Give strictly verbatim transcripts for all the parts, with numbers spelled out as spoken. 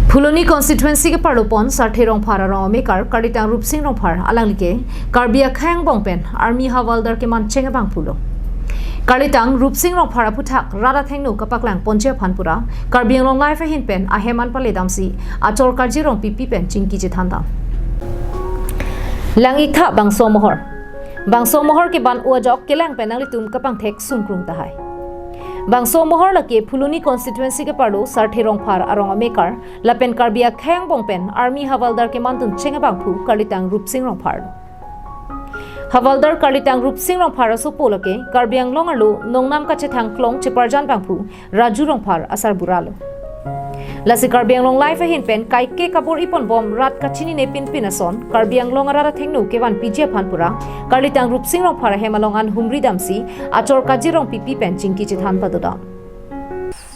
Phuloni constituency ke parlopon Sarthe Rongphar arong amekar Karlitang Rupsing Rongphar alangli ke Karbi akhei angbong pen Army Havaldar keman cheng abangphu lo. Karlitang Rupsing Rongphar aphuthak rat athengno kapaklang ponji aphan pura Karbi Anglong Live ahin pen ahem an paledamsi achor karjirong pipi pen chingki chethan dam. Lang-ik tha bangso amohor. Bangso amohor keban-o ajok kelang pen nanglitum kapangthek sungkrung tahai. Bangso amohor lake Phuloni constituency keparlo Sarthe Rongphar arong amekar lapen Karbi akhei angbong pen Army Havaldar kemandun cheng abangphu Karlitang Rupsing Rongphar lo. Havaldar Karlitang Rupsing Rongphar asopo lake Karbi Anglong arlo nongnam kachethang klong cheparjan abangphu Raju Rongphar asarbura lo. Lasi Karbi Anglong Live ahin pen kaike kabor-i ponbom rat kachinine pinpin ason Karbi Anglong arat athengno kevan piji aphan pura Karlitang Rupsing Rongphar ahem along an humri damsi achor karjirong pipi pen chingki chethan padodam.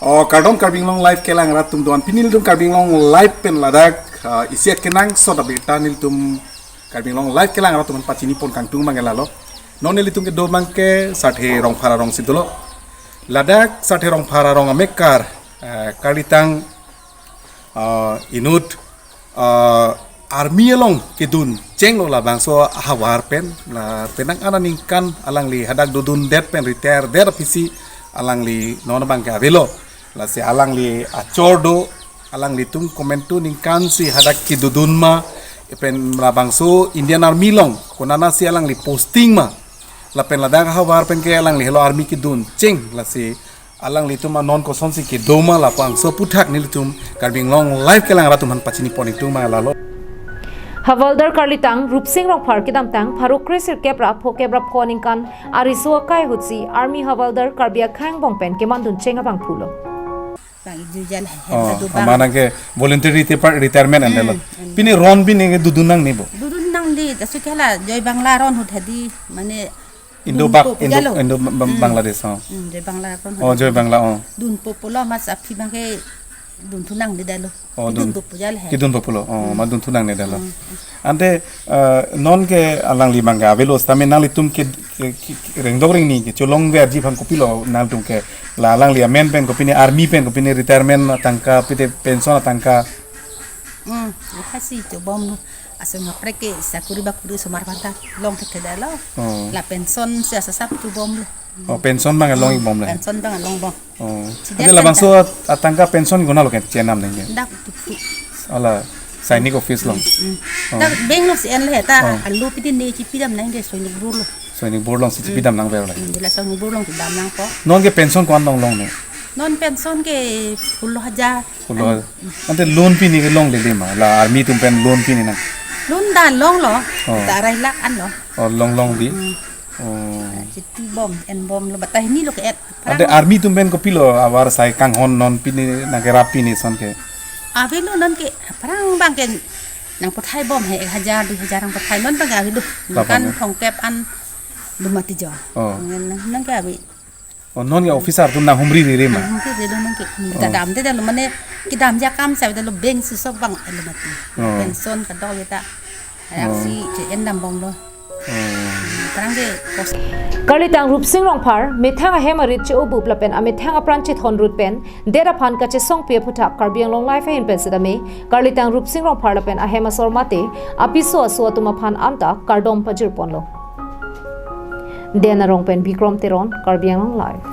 O kardom Karbi Anglong Live kelang rat atum do-an, pini nelitum Karbi Anglong Live pen ladak, ah, isi akenangsot abirta nelitum Karbi Anglong Live kelang rat atum aphan pachini pon kangtung abang ke lalo. Non nelitum kedo abang ke Sarthe Rongphar arongsi dolo. Ladak Sarthe Rongphar arong amekar, eh, Karlitang, ah, inut, ah, army along kedun chenglo labangso ahavar pen, la penang aningkan alangli hadak dodundet pen retire det aphisi alangli non abang ke avelo. Lasi alangli achor do, alanglitum komantu ningkan si hadak kedodun ma, pen labangso Indian Army along konatsi alangli posting ma, lapen ladak ahavar pen ke alangli helo army kedun cheng, lasi alanglitum anon kosonsi kedo ma labangso aphuthak nelitum Karbi Anglong Live kelang rat atum aphan pachini pon ingtung ma lalo. Havaldar Karlitang Rupsing Rongphar kedamtang pharo kre sirkep ra phokep ra pho aningkan ariso akai ahutsi Army Havaldar Karbi akhei angbong pen kemandun cheng abangphu lo. Bang ijujan hai Oh, hemda do bang. Amanang ke voluntary retire-, retirement ande lo. Hmm, hmm. Pini ron pini ke dodun nangne bo. Dodun nangde, ta su kela Joy Bangla ron ahut hadi, mane Indo dun Bak-, po Indo, pujalo. Indo Ba-, Ba-, Hmm. Bangladesh, oh. Hmm, Joy Bangla ron Oh, ahut. Joy Bangla, oh. Dunpo pulo mas aphi abang ke dunthu nangde dalo. Oh, Kedun dun-, po pujalo hai. Kedun po pulo. Oh, Hmm. ma dunthu nangne dalo. Hmm. Ante, eh, non ke alangli abang ke avelo setame nanglitum ke, ke, ke, ke rengdok rengni kecholong verji aphan kopilo nangtum ke la alangli amen pen kopine army pen kopine retirement atangka pite pension atangka. Hmm, ya si chobom lo. Asong kaprek ke sakuri bakuri osomar aphan ta long thekthedetlo. Oh. La pension si asap chobom lo. Oh, pension abang longbom le. Pension abang longbom. Oh. Sida Ante labangso at-, atangka pension konatlo ke chenam nangke? Dak tuku. Ala Sainik office along. Hmm. Oh. Dak bank alongsi enle ta Oh. alo pidi ne chipidam nangke Sainik Bor lo. Sainik Bor alongsi chipidam nangverlo. Hmm, jela Sainik Bor along chipidam nangpo. Non ke pension ko-an along longne? Non pension ke phulo hajar. Phulo hajar. Ante loan pini ke longle ma? La army atum pen loan pini nang? Loan ta longlo. Oh. Ta arai lakh an lo. Oh, longlong di. Hmm. Oh. Chitibom, enbomlo, bata hini lo ke-et. Ante army atum pen kopilo ahavar asai kanghon non pini nangkerap pini ason ke? Avelo non ke, aphrang abang ke nangpothaibom hai, ek hajar, dui hajar nangpothai, non abang ke avelo. Lapan Kan ya? Thongkep an lumati jo. Oh. Nang, nang ke ave. Oh, non ke officer atum nanghumri rere ma? Nanghumri rere non ke. Hmm. Oh. Kedamde dalo, mane kedam ja kam sa dalo bank si sob abang lumati. Oh. Pension kadokave ta. Arak Oh. si che-endambomlo. Oh. Aphrang ke pos- Karlitang Rupsing Rongphar methang ahem arit che-obup lapen amethang apran chethon rut pen det aphan kachesongpi aphuthak Karbi Anglong Live ahin pen setame Karlitang Rupsing Rongphar lapen ahem asor mate apiso aso atum aphan anta kardom pajirponlo. Den Arong pen Bikrom Teron, Karbi Anglong Live.